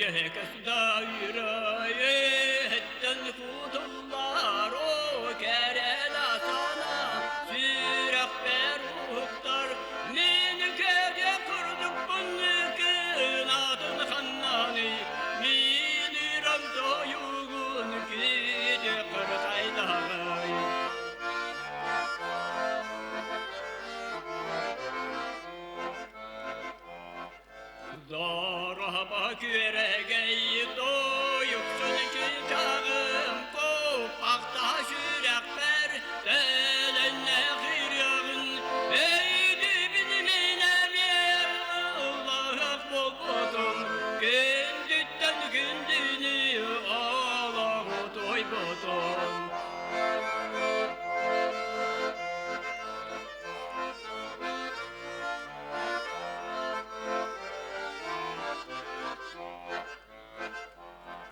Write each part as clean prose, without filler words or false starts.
Үөһэттэн кутуллар оо кэрэ да санаа сүрэхпэр уһуктар мин кэгэ курдукпун кынатын ханнаный мин үрэн тойугун кити кыртайдаҕай. Дороба күөрэгэй тойуксун чыычааҕым куоппахта сүрэхпэр төлөннөөх ырыаҕын өйдүүбүн мин эмиэ ыллаһыах буолбутум күндүттэн күндүнү олоҕу туойбутум.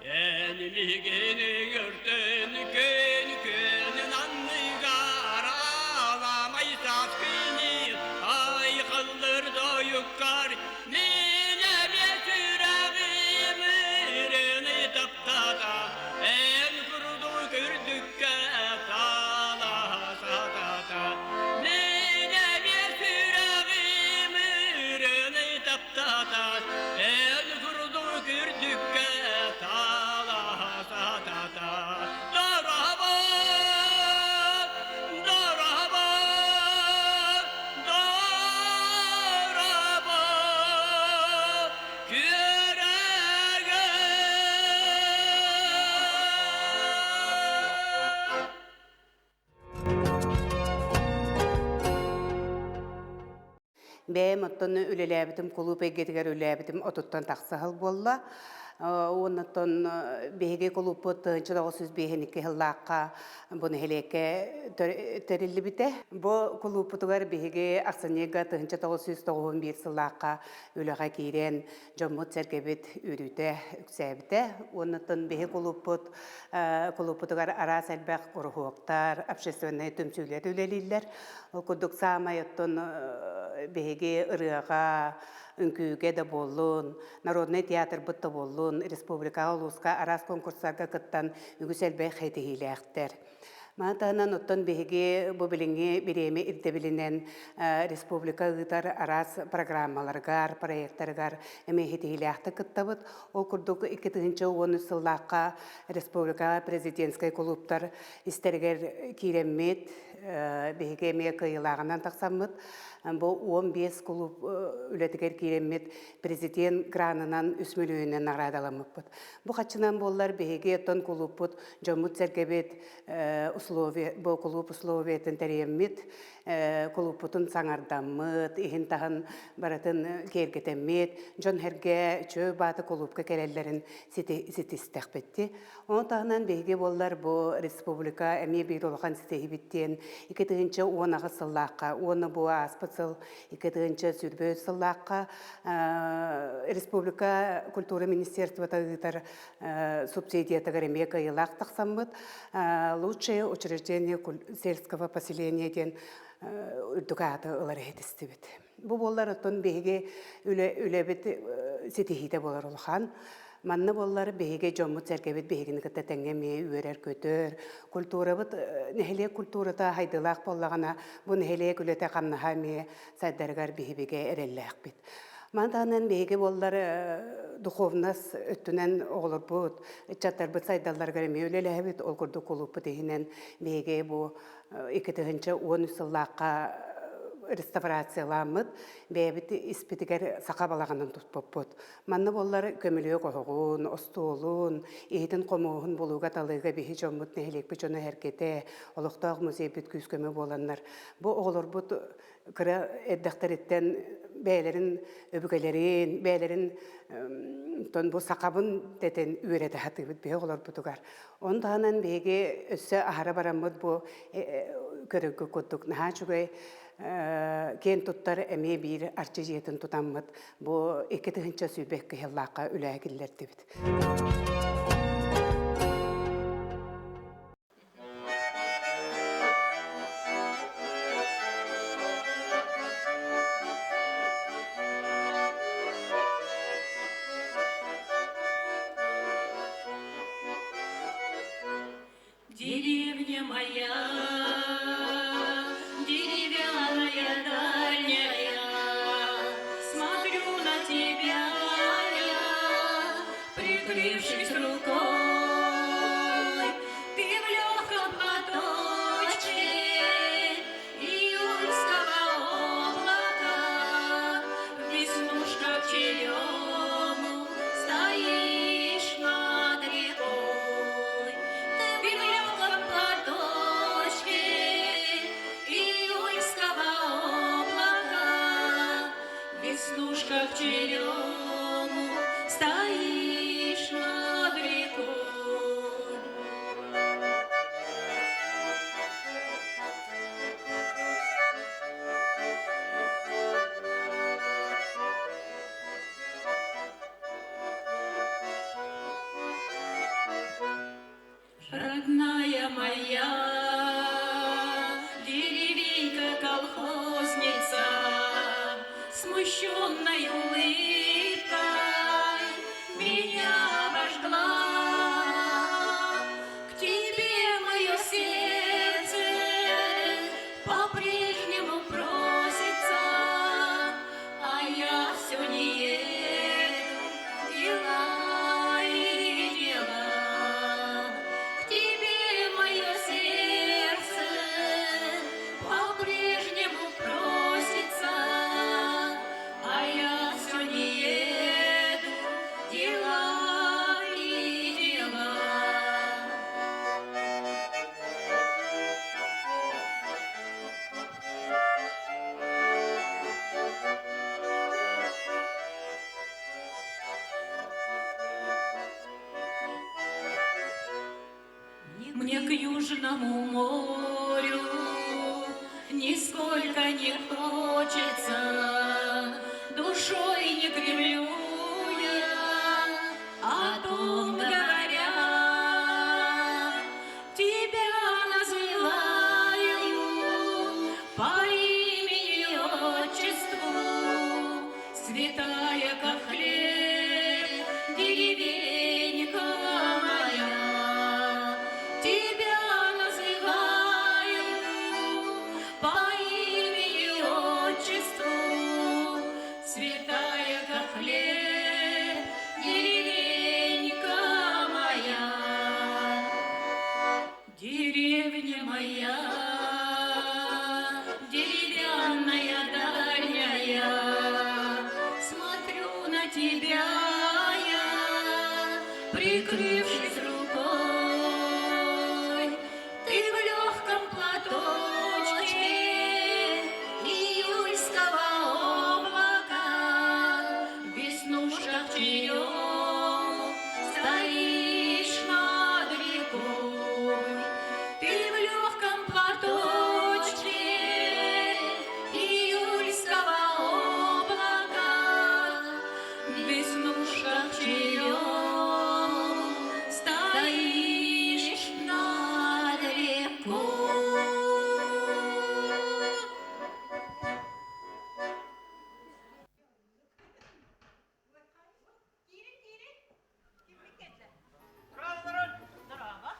Энилигини өртөн күн күнүн анныгар аламай саас күнү айхаллыр дойуккар мин эмиэ сүрэҕим ырыаны таптата эн курдук үрдүккэ талаһа сатата мин эмиэ сүрэҕим ырыаны таптата эн курдук үрдүккэ талаһа сатата Дорообо! Дорообо! Дорообо! Күөрэгэй! Бэйэм оттон үлэлээбитим кулууп эйгэтигэр үлэлээбитим отуттан тахса сыл буолла. Уоннаттан биһиги кулууппут 1952 сыллаахха бу нэһилиэккэ тэриллибитэ. Бу кулууппутугар биһиги ахсынньыга 1991 сыллаахха үлэҕэ киирэн дьоммут-сэргэбит үөрүүтэ үксээбитэ. Уоннаттан биһи кулууппут кулууппутугар араас элбэх куруһуоктар, общественнай түмсүүлэр үлэлииллэр. Ол курдук саамай оттон биһиги ырыаҕа, үҥкүүгэ да буоллун, народнай театрбыт да буоллун, республикаҕа, улууска араас конкурстарга кыттан үгүс элбэх ситиһиилээхтэр. Маны таһынан оттон биһиги бу билиҥҥи бириэмэ ирдэбилинэн республика ыытар араас программаларыгар, проектарыгар эмиэ ситиһиилээхтик кыттабыт. Ол курдук 2013 сыллаахха республикаҕа президентскэй кулууптар истэригэр киирэммит, биһиги эмиэ кыайыылааҕынан тахсаммыт. Бу 15 кулууп үлэтигэр киирэммит президент гранынан 3 мөлүйүөнүнэн наҕараадаламмыппыт. Бу хаччынан буоллар биһиги оттон кулууппут дьоммут-сэргэбит условия, бу кулууп условиятын тэрийэммит, кулууппутун саҥардаммыт, иһин-таһын барытын киэргэтэммит, дьон-сэргэ үчүгэй бааты кулуупка кэлэллэрин ситистэхпит. Ону таһынан биһиги буоллар бу республика эмиэ биир улахан ситиһибит диэн 2018 сыллаахха уонна бу ааспыт сыл 2023 сыллаахха республика культура министерствота ыытар субсидиятыгар эмиэ кыайыылаах тахсаммыт лучшее учреждение сельского поселения диэн үрдүк ааты ылар иһитистибит. Бу буоллар оттон биһиги үлэбит ситиһиитэ буолар улахан. Манна буоллар биһиги дьоммут-сэргэбит биһигини кытта тэҥҥэ эмиэ үөрэр-көтөр. Культурабыт нэһилиэк культурата хайдыылаах буоллаҕына, бу нэһилиэк үлэтэ-хамнаһа эмиэ сайдарыгар биһибигэ эрэллээхпит. Маны таһынан биһиги буоллар духовность өттүнэн оҕолорбут, ыччаттарбыт сайдалларыгар эмиэ үлэлэһэбит. Ол курдук кулууппут иһинэн биһиги бу 2013 сыллаахха реставрацияламмыт, бэйэбит испитигэр саха балаҕанын туппуппут. Манна буоллар көмүлүөк оһоҕун, остуолун, иһитин-хомуоһун булууга-талыыга биһи дьоммут, нэһилиэкпит дьоно эргэтэ, олохтоох музейбит күүс-көмө буоланнар, бу оҕолорбут кыра эрдэхтэриттэн бэйэлэрин өбүгэлэрин, бэйэлэрин тон бу сахабын дэтэн үөрэтэ сатыыбыт биһи оҕолорбутугар. Ону таһынан биһиги өссө аһара бараммыт бу көрөргө курдук наһаа үчүгэй киэн туттар эмиэ биир арчы дьиэтин тутаммыт бу 2022 сыллаахха үлэҕэ киллэрдибит. Прикрывшись рукой, ты в легком платочке июльского облака, в веснушках черемух стоишь над рекой. Ты в легком платочке июльского облака, в веснушках черемух стоишь над рекой. Родная моя деревенька колхозница, смущенной улыбкой меня обожгла. К тебе мое сердце по-прежнему просится, а я все не еду, дела и дела. К тебе мое сердце по-прежнему просится, а я все не еду, дела и дела. Мне к Южному морю нисколько не хочется, душой не кривлю я, о том говоря, тебя называю по имени и отчеству, святая, как хлеб, деревенька моя. Тебя называю по имени и отчеству, святая, как хлеб, деревенька моя. Деревня моя, деревянная дальняя, смотрю на тебя я, прикрывшись рукой. Ты в легком платочке июльского облака, в веснушках черемух стоишь над рекой. Ты в легком платочке июльского облака, в веснушках черемух стоишь над рекой.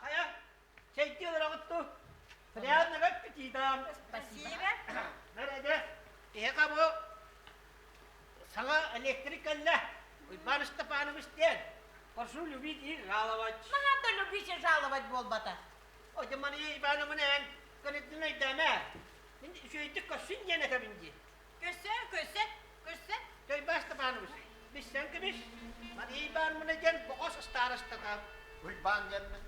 Хайа, чэйдии олороҕут дуу? Приятного аппетита! Спасибо. Нарэдэ, эһиэхэ бу саҥа электрик кэллэ. Уйбаан Ыстапаанабыс диэн. Прошу любить и жаловать. Мана да любить и жаловать буолбата. О, Мария Ивановна эн көнөттүн өйдөмө. Мин үчүгэйдик көрсүн диэн этэбин дии. Көрсө, көрсө, көрсө. Уйбаан Степанович, билсэн кэбис. Мария Ивановна диэн бөҕөс старостата. Уйбаан диэммин.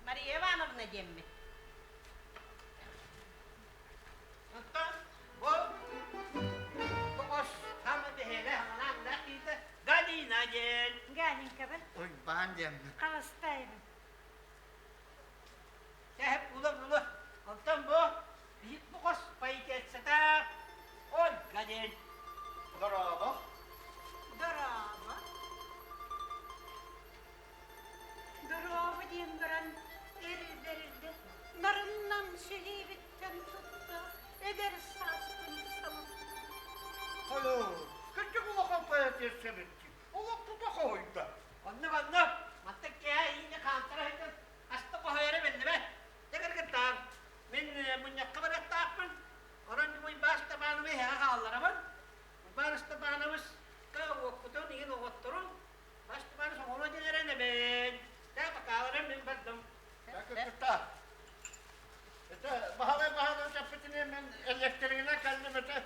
Мария Ивановна диэммин. Онтон бу бөҕөс саамай бэһиэлэ ханаан киһитэ Галина диэн. Галенькабын. Уйбаан диэммин. Холостайбын. Сэһэп ула-ула. Онтон бу биир бөҕөс поэтессата Ольга диэн. Дорообо. Дорообо. Дорообо диэн баран эрилдэрилде нарыннан силиибиттэн тутта эдэр сааспын санатта. Хайа, кырдьык улахан поэтесса эбиккин. Олох тута хоһуйда. Онно-манна мантан кээ иини хаамтара сылдьан аста хоһуйара биллибэт. Дьэ кыргыттаар, мин мунньахха барыахтаахпын. Онон Уйбаан Степановы эһэҕэ хаалларабын. Уйбаан Степановичка уоппутун иһин оҕо Кыргыттар, это Баһылай Баһылай кэппитинэ мен электригинэ кэллим это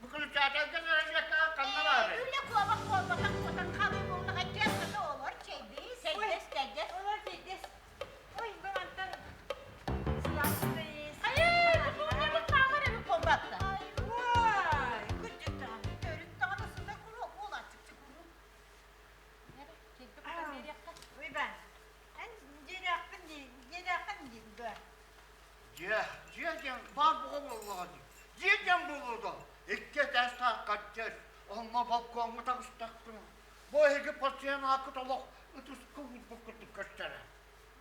выключателгэ нөрөҥҥө ханна баары? Үлэ куобах буолбатах куотан халыы буоллаҕа дьэ олор чэйдии Сэлдэс, сэлдэс. Олор чэйдэс. Ой, бу мантан сылаастый. Хайыы, бу хаамар эбит буолбатта. Ой, кырдьык даҕаны, төрүт даҕаны сыта куру буолааччык куру. Уйбаан, эн дьиэлээхпин дии, дьиэлээххин дии дуо? Дьиэ, дьиэ диэн баар буҕа буоллаҕа дии. Дьиэ диэн буолуо дуо? Икки этээстээх коттедж, онно балкоҥҥа таҕыстахпына, бу эһиги пациент ааккыт олох ытыска уурбут курдук көстөрө.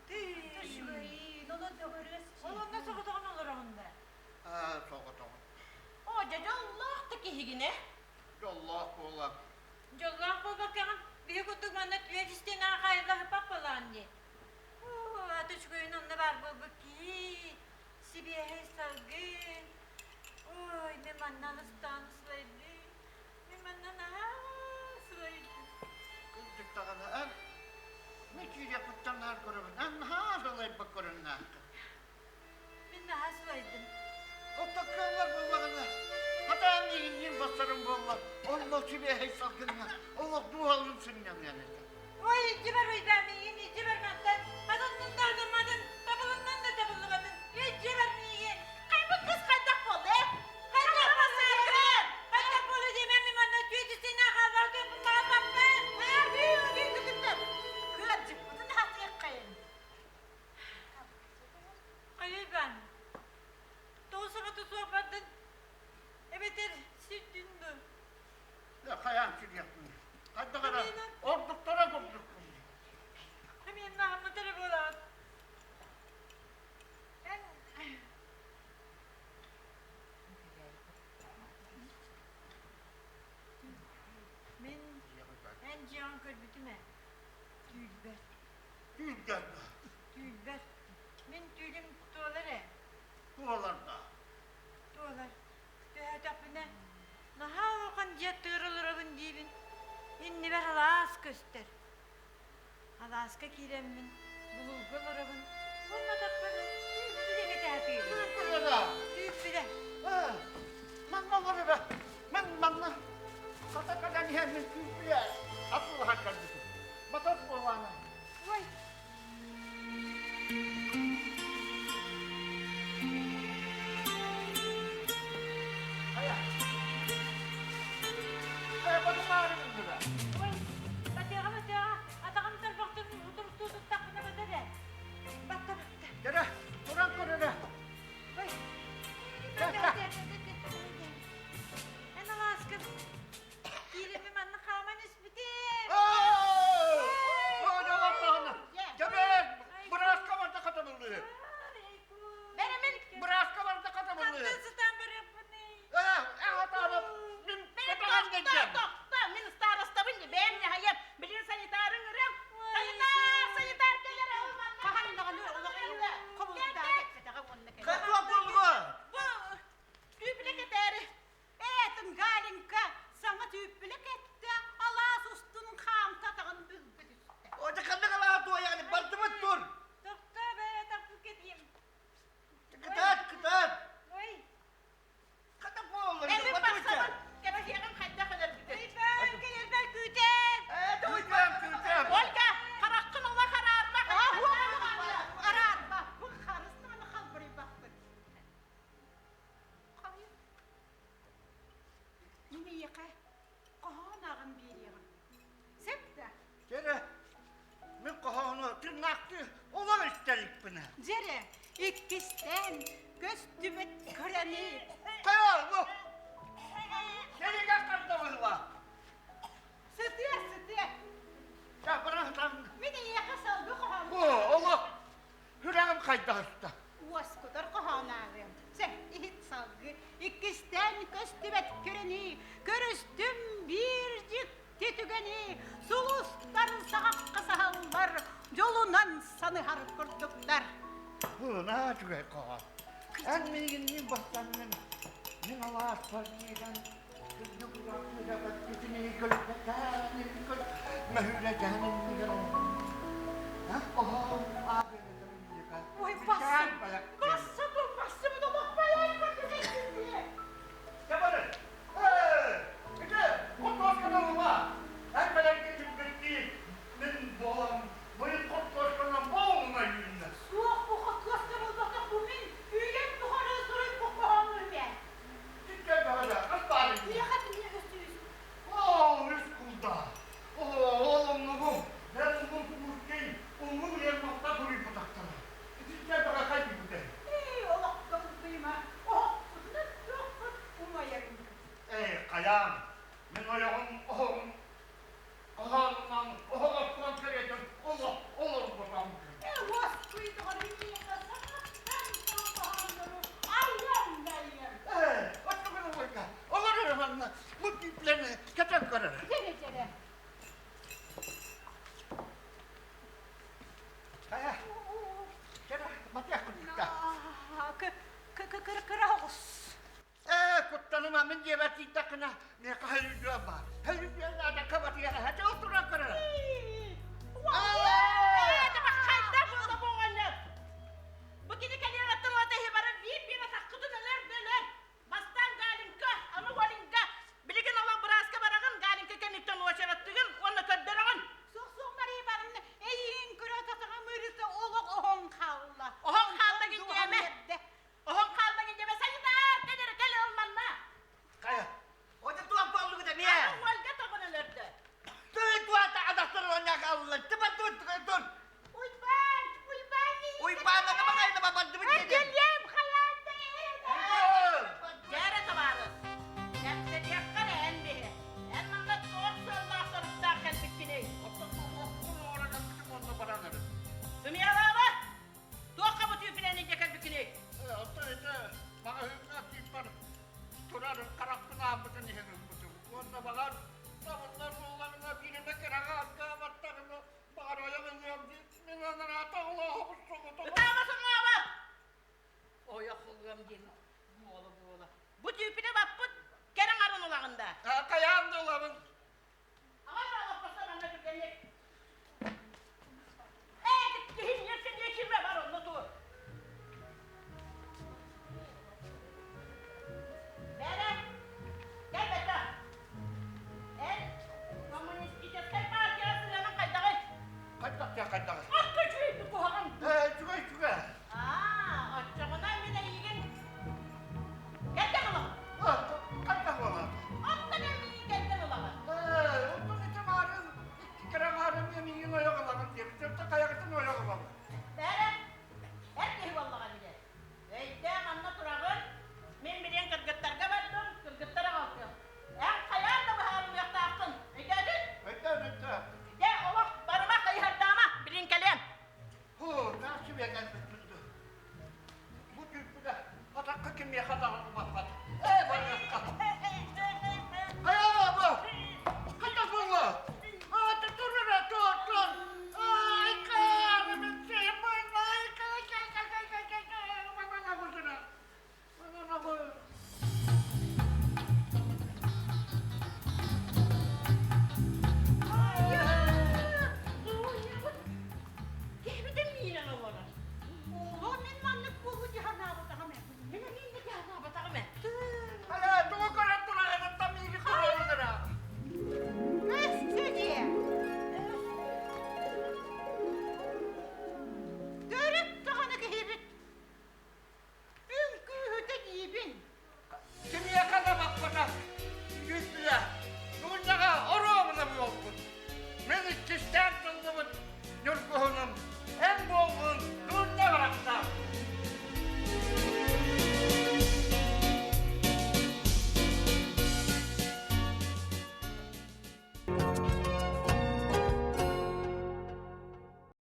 Үчүгэйин, олор дөҕөрүөс. Ол онно соҕотоҕун олороҕун да? Аа, соҕотоҕун. Оо, дьэ дьоллоох да киһигин ээ. Дьоллоох буолан. Дьоллоох буолбаккаҕын, биһи курдук манна түөрт истиэнэҕэ хаайыллаһыппат буолаҕын дии. Оо, ата үчүгэйин онно баар буолбут кии, сибиэһэй салгын. Ой, мин манна ыстаан сылайдым. Мин манна наһаа сылайдым. Кырдьык даҕаны, эн мин киириэхпиттэн наар көрөбүн, эн наһаа сылайбыт көрүҥнээххин. Мин наһаа сылайдым. Оттон кыаллар буоллаҕына, хатаан миигинниин бассарым буолла, онно сибиэһэй салгыҥҥа олох дууһалыын сынньаныан этэ. Ой, илдьи бар уйбаа миигин, илдьи бар мантан. Атыннын да атымматын, табылыннын да табыллыбатын. Илдьи бар миигин. Хайбыт кыз хайдах буолла, э? Хайдах буолла? Хайдах буолла диэмэ мин манна түөт истиэнэ хаалбакка баҕарбаппын. Ыы, ыы, кытыттар. Кыадьыппытын хатыаххайын. Айыйбан, тоҕо саҥата суох бардын? Эбэтэр сирдин дуу? Хайаан сириэхпин. Хайдах эрэ ордуктара курдукпун. Эмиэ наһаммыт эрэ буолаҕыт. Эн Мин эн дьиэҕин көрбүтүм ээ. Түүлбэр. Түүлгэр да? Түүлбэр. Мин түүлүм туолар ээ. Туолар да? Туолар. Төһөөтөхпүнэ, наһаа улахан дьиэ аттыгар олоробун диибин. Иннибэр алаас көстөр. Алааска киирэммин, булуурга олоробун. Уонна атахпар түүппүлэ кэтэһэтиибин. Түүппүлэ да? Түүппүлэ. Манна олоро Мен манна хата кэлэн иһэммин түүппүлэ атыылаһан кэлбитим. Батар буолаана. Ой, Хайа. Хайа батымаары гынныра. Ой, батыаҕа батыаҕа, атаҕым тарбахтан утуруктуу туттахпына батар ээ. Батта батта. Кэрэ, туран көр эрэ. Ой, эн алааскын киириммин манна хааман испитим. Кэбиэн, бырааска барда хатабыллыы. Бэрэмин Бырааска барда хатабыллыы. Хантан сытан барыаппыный? Ээ, атаабыт мин кэтаҕан дэнчэм. Тохто, мин старостабын бэйэм ньаһайым. Билин санитарын ырым. Санитар, санитар кэлэр. Хаһан даҕаны олох хомуурдаах эппэтэҕэ уонна кэлэр. Хатуа буолуга. Бу түүпүлэ кэтээри Ээтин Галенька саҥа түүппүлэ кэттэ, алаас устун хаамта атаҕын бүлгү түстэ. Ота ханнык алаа туойаҕын бардыбыт тур. Тохтоо бэйэ тахпыт кэтиим. Кытаат, кытаат. Ой. Хата буоллар. Эбин барсабын, кэпсиэҕин хайдах өлөрбүтүн. Ойбай, кэлэрбэр күүтэн. Күүтэн, күүтэн. Ольга, хараххын ула хараарба. Хараарба. Бу харыстааны халбарыйбаппын. Мин эйиэхэ хоһоон ааҕан биэриэҕим. Сөп да? Дьэрэ, мин хоһоону тырнаахтыы олор истэриппинэ. Дьэрэ, иккистээн көстүбэт кырэни. Хайа, бу сэриигэ хардабылла. Сытыа, сытыа. Ча, бырахтан. Мин эйиэхэ салгы хоһоон. Бу, олох Сүрэҕим хайдаһыста. Уоскутар хоһоон ааҕыам. Чэ, иһит салгыы. Иккистээн көстүбэт күрэни, көрүстүм биир дьикти түгэни, сулустар саҕахха саһаллар, дьолунан саныһар курдуктар. Наһаа үчүгэй хоһоон. Эн миигинниин бастаҥҥын, мин алааспар киирэн, мөһүүрэ дьаһан иннигэр оҥордум. Хоһоон ааҕыаҥ этэ миэхэ. мин дьиэбэр тиийдэххинэ, миэхэ хөлүлүөн баар. Хөлүлүөн наада кыбатыйар эһэ ол туран көрөр. Бу кини кэлиэр аттан иһи баран биир-биир атаххытын өлөр да өлөр. Бастаан Галинка, аны Валинка. Билигин олох бырааска бараҕын, Галинка кэнниттэн уочараттыгын уонна көрдөрөҕүн. Суох-суох Мария Ивановна, эйиин көрө сатаҕам ыарыыта олох оһон хаалла. Оһон хаалла диэмэ. Оһон хаалла диэмэ. Санитар, кэл кэл ыл манна. Хайа, Ота туох буоллугут эмиэ? Аны Ольга тоҕон өлөрдө. Тыы туата адастар оонньоох аллар. Тыба тур тур. Уйбаан, Уйбаан Уйбаан аны баҕайына бабардыбыт дедим. Кэлиэм хайаан да Дьээрэ табаарыс, кэпсэтиэххэ эрэ эн биһи. Эн манна туох сыаллаах соруктаах кэлбиккиний? Оттон туохпун оҥорон кэлбитим уонна баран эрэ. Сымыйалаама! Туохха бу түүпүнэн илдьэ кэлбиккиний? Оттон ити маҕаһыыҥҥа тииппэр турар харахпын ааммытын иһин ылбытым. Уонна баҕар табыллар буоллаҕына биир эмэ кыраҕа аргаабаттаҕына баҕар ойох ылыам дии. Мин анараата олоһобут соҕотоҕун. Ытаама соҥоомо! Ойох ылыам диэн буола-буола. Бу түүпүнэ баппыт кэрэҥ арын ылаҕын да? Хайаан да ылабын. Аҕай олоппостон анна түргэнник. Ээ, киһи ньиэсэ кимэ бар онно тур. Бэрэ, кэл бэтэ. Эн коммунистическай партияҕа сыһыаныҥ хайдаҕый? Хайдах диэн хайдаҕый? Акка үчүгэй куһаҕан. Ээ, үчүгэй үчүгэй. Аа, оччоҕуна мин эйигин кэргэн ылаҕын. Хайдах буолар? Оттон эн миигин кэргэн ылаҕын. Ээ, оттон ити маарын икки кыра маарын миигин ойох ылаҕын диэбит. Оттон хайаҕытын ойох ылаҕын? Бэрэ, эр киһи буоллаҕа бile. Өйдөө манна тураҕын. Мин билиэн кыргыттарга бардым, кыргыттар аҕалтыам. Эн хайаан да быһаарыныахтааххын. Өйдөөтүн? Өйдөөн, өйдөөн. Дьэ, олох барыма хайыһардаама, билин кэлиэм. Һуу, таах сүбэ кэлбиппин дуу. Бу түүппүтэ атахха кимиэхэ даҕаны баппат. Ээ, барыахха. Хайа бу? Хайдах буолла? Аата тур эрэ, тур, тур. Ай, каарым, сиэппин, ай, Киһибитин миинэн олорор. Оҕо мин маннык буолуу дьаһанаабатаҕым ээ. Мин эмиэ дьаһанаабатаҕым ээ. Хайа, тугу көрөн тураҕыттан миигин туруорунара? Өссө дьиэ. Төрүт даҕаны киһибит. Үҥкүүһүтэ диибин. Кимиэхэ да баппатах, күүппүлэ, мунньаҕа оруобуна буолбут. Мин иккистээн тыллыбыт ньургуһунум, эн буолгун дуунньа барахсан.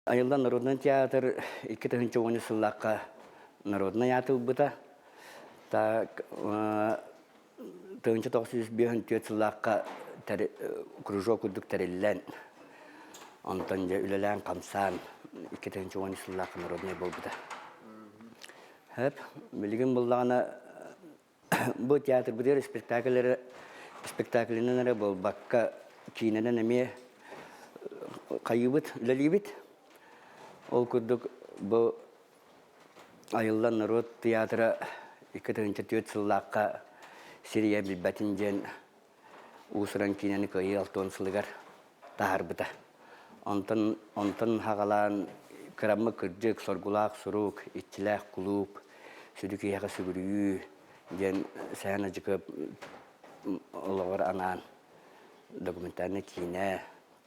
Айыллан народнай театр 2010 сыллаахха народнай ааты ылбыта. Так 1954 сыллаахха кружок курдук тэриллэн, онтон дьэ үлэлээн-хамсаан 2010 сыллаахха народнай буолбута. Хөп, билигин буллаҕына Бу театрбытыгар спектакльлары спектаклинан эрэ буолбакка, киинэнэн эмиэ хайыыбыт, үлэлиибит. Ол курдук бу айыллан норуот театра 2004 сыллаахха Сирия билбэтин диэн уус-уран киинэни кыайыы алтыан сылыгар таһаарбыта. Онтон онтон хаҕалаан кыраммыт кырдьык, соргулаах сурук, иччилээх кулууп, сүдү киһиэхэ сүгүрүйүү диэн Сэһэн Адьыкыап олоҕор анаан документальнай киинэ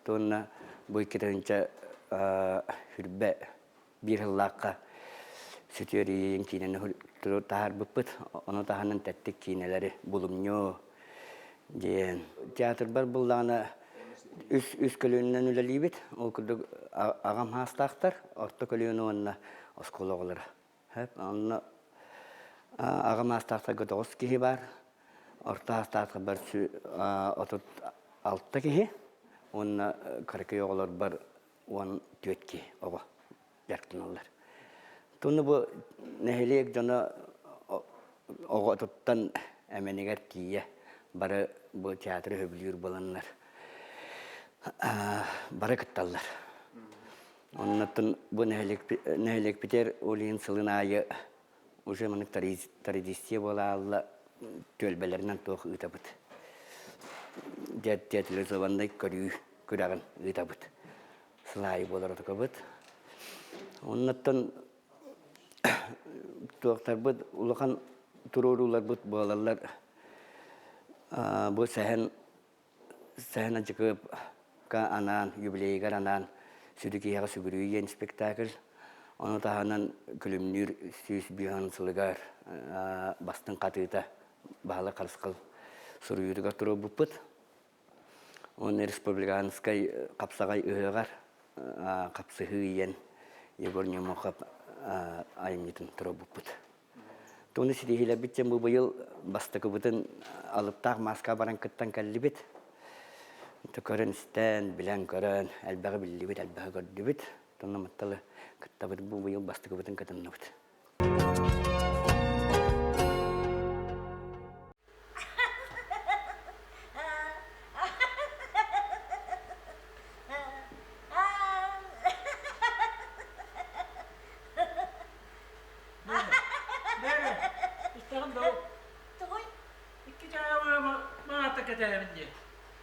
уонна бу 2 хүрбэ биир сыллаахха сүтүөрүйэн киинэни таһаарбыппыт. Ону таһынан тэттик киинэлэри булумньу диэн. Театрбар буллаҕына үс, үс көлүөнэнэн үлэлиибит. Ол курдук аҕам хаастаахтар, орто көлүөнэ уонна оскуола оҕолоро. Онно аҕам аастаахтарга 9 киһи баар, орто аастаахтарбар 36 киһи уонна кыракый оҕолорбор 14 киһи оҕо дьарыктаналлар. Туну бу нэһилиэк дьоно оҕотуттан эмэнигэр тиийэ. Бары бу театры сөбүлүүр буоланнар бары кытталлар. Оннуттан бу нэһилиэкпитигэр ол иһин сылын аайы уже маннык традиция буолаалла түөлбэлэринэн туох ыытабыт. Театрализованнай көрүү күрэҕин ыытабыт. Сыл аайы буолар отукабыт. Оннуттан туохтарбыт улахан туруорууларбыт буолаллар. Бу сэһэн Сэһэн Ачыкыапка анаан, юбилейыгар анаан Сүдү киһиэхэ сүгүрүйүү диэн спектакль. Ону таһынан Күлүмнүүр 105 сылыгар бастыҥ хатыыта Баһылай Харысхал суруйуутугар туруорбуппут. Уонна республиканскай хапсаҕай ыһыаҕар хапсыһыы ийэн Егор Ньомохов айымньытын туруорбуппут. Туону ситиһиилэрбит диэн бу быйыл бастакыбытын алыптаах мааска баран кыттан кэллибит. Көрөн-истэн, билэн-көрөн, элбэҕи биллибит, элбэҕи көрдүбүт. Тонна матталы кыттабыт бу быйыл бастакыбытын кытынныбыт. Бээрэ, истэҕин да ол. Тугуй? Икки чаайа маата кэтээбин дии.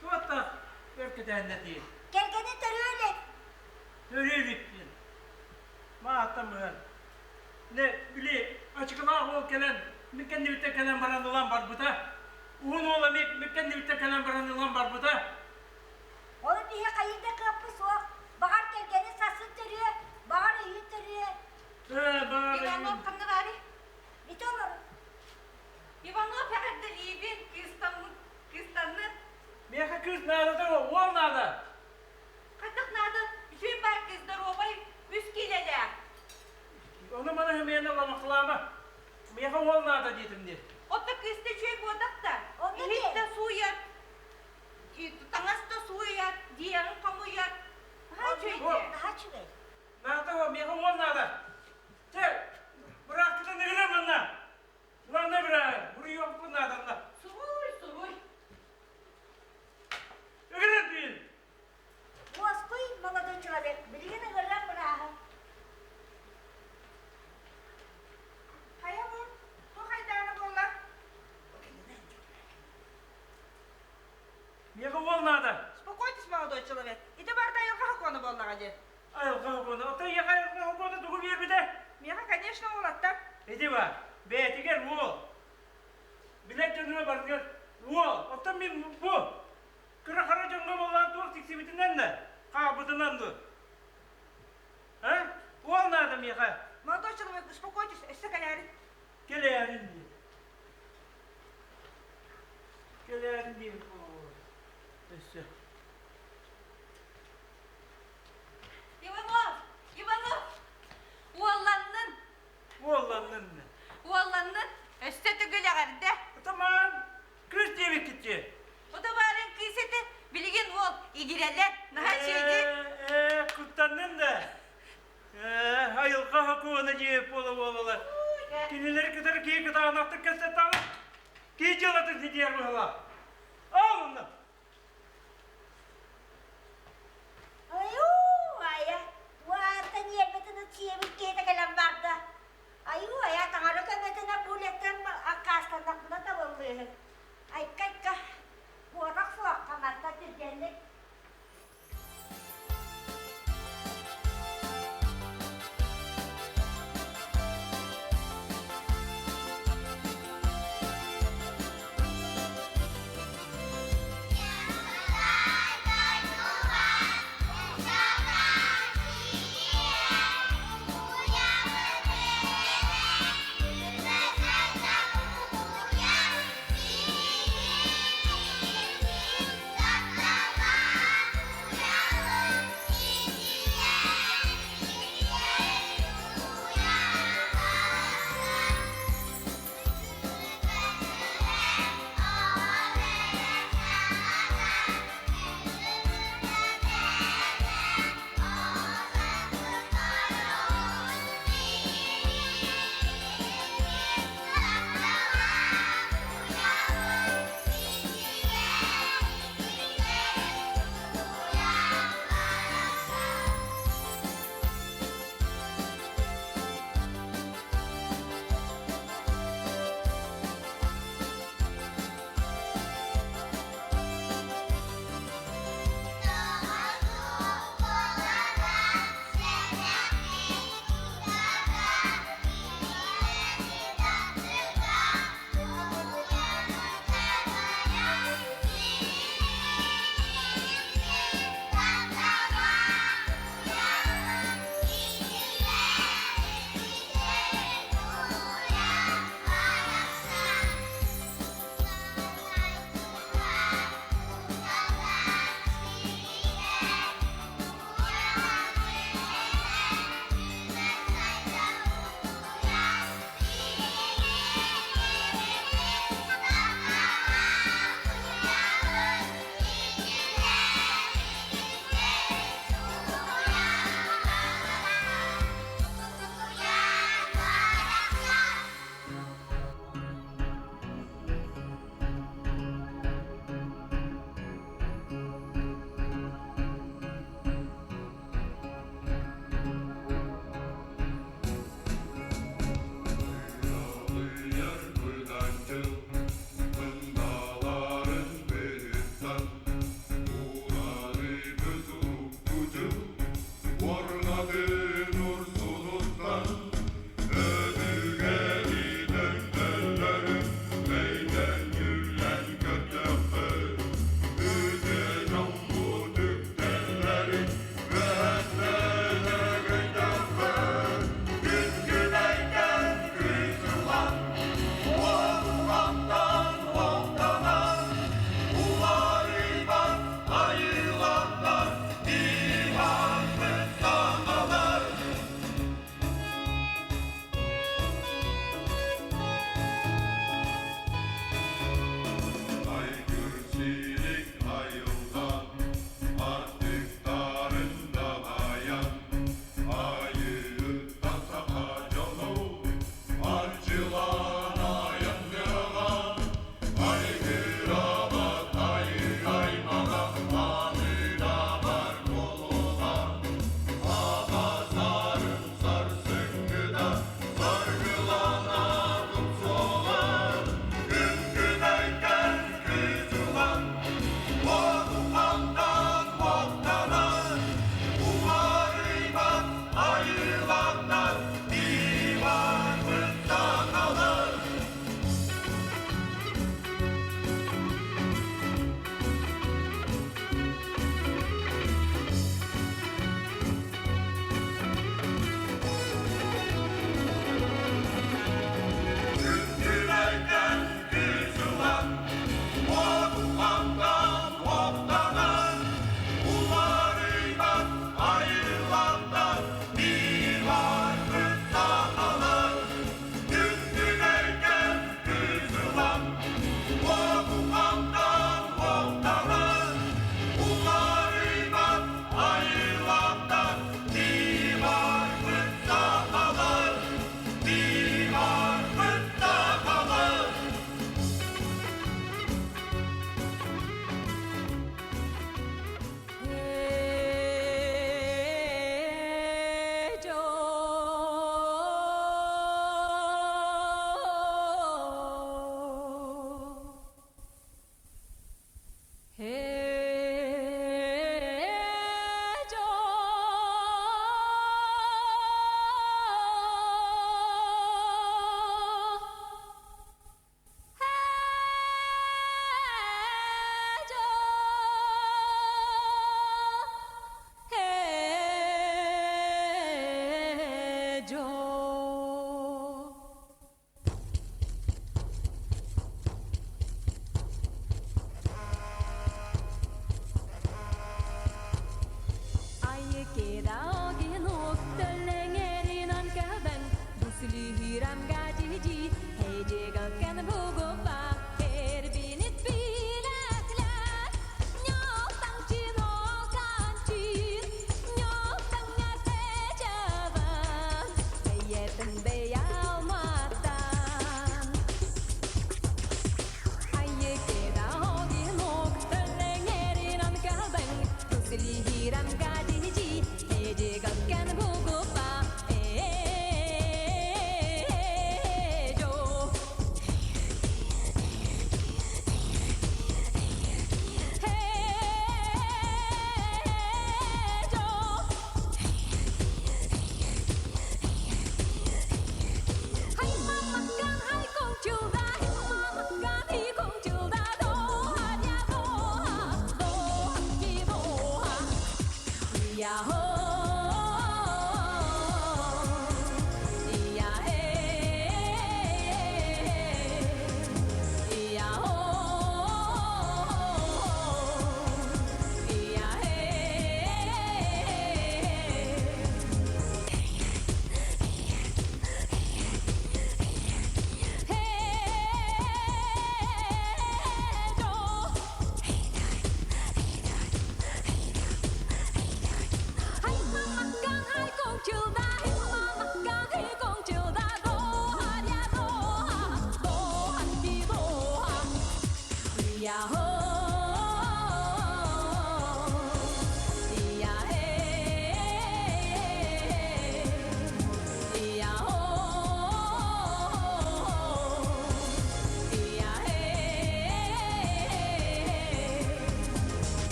Туохтаах өр кэтэһэннэ дии. Кэргэни төрүү илик. Төрүү илик диэн. Мааттан быһан. Не, били, ачыкылаах уол кэлэн, мин кэннибиттэн кэлэн баран ылан барбыта. Уһун уол эмиэ мин кэннибиттэн кэлэн баран ылан барбыта. Ол биһи хайыы да кыаппы суох. Баҕар кэргэни сасын төрүө, баҕар өйүн төрүө. Ээ, баҕар Иванов ханна баарый? Ити олорор. Иванов эҕэрдэлиибин, кыыстаммыт, кыыстаннын. Миэхэ кыыс наадата уол наада. Хайдах наада? Үчүгэй баар кыыс доруобай, үс киилэлээх. Ону маны хэмиэнэ ламахлаама. Миэхэ уол наада диэтим дии. Отто кыыста үчүгэй буотах да. Онно Иһит да сууйар, таҥас да сууйар, дьиэҕин хомуйар. Наһаа үчүгэй дии. Наһаа үчүгэй. Наада уол, миэхэ уол наада. Чэ, бырааккытын ыҥыра манна. Манна быраа, буруйуохпун наада онно. Суруй, суруй. Ыҥыра түүн. Уоскуй, молодой человек, билигин ыҥырыам бырааһы. Хайа бу, туох айдаана буолла? Миэхэ уол наада. Успокойтесь, молодой человек. Ити барыта айылҕа сокуона буоллаҕа дии. Айылҕа сокуона. Оттон эйиэхэ айылҕа сокуона тугу биэрбитэ? Миэхэ, конечно, уолаттар. Ити баар. Бэйэтигэр уол. Билэр дьонугар барытыгар уол. Оттон мин бу кыра-хара дьоҥҥо буоллаан туох тиксибитинэн да, хаалбытынан дуо? А? Уол наада миэхэ. Молодой человек, успокойтесь, өссө кэлээрин. Кэлээрин дии. Кэлээрин дии. Өссө. Иванов! Иванов! Уолланнын! Уолланнын. Уолланнын! Өссө төгүл эҕэрдэ! Атамаан, кыыс диэбиккит дии. Ото баарын кыыс этэ, билигин уол игирэлэр, наһаа үчүгэй. Ээ, куттаннын да. Ээ, айылҕа сокуона диэбит буола-буолалар. Кинилэри кытары киһи кытаанахтык кэпсэттэҕинэ, киһи дьыалатын ситиһэр быһыылаах. Ал онно! Айуу, айа, туата ньиэрбэтин сиэбит киһитэ кэлэн барда. Айуу, айа, таҥара көмөтүнэн бу үлэттэн аккаастаннахпына табыллыыһын. Айка-айка, куотах суохха мантан түргэнник.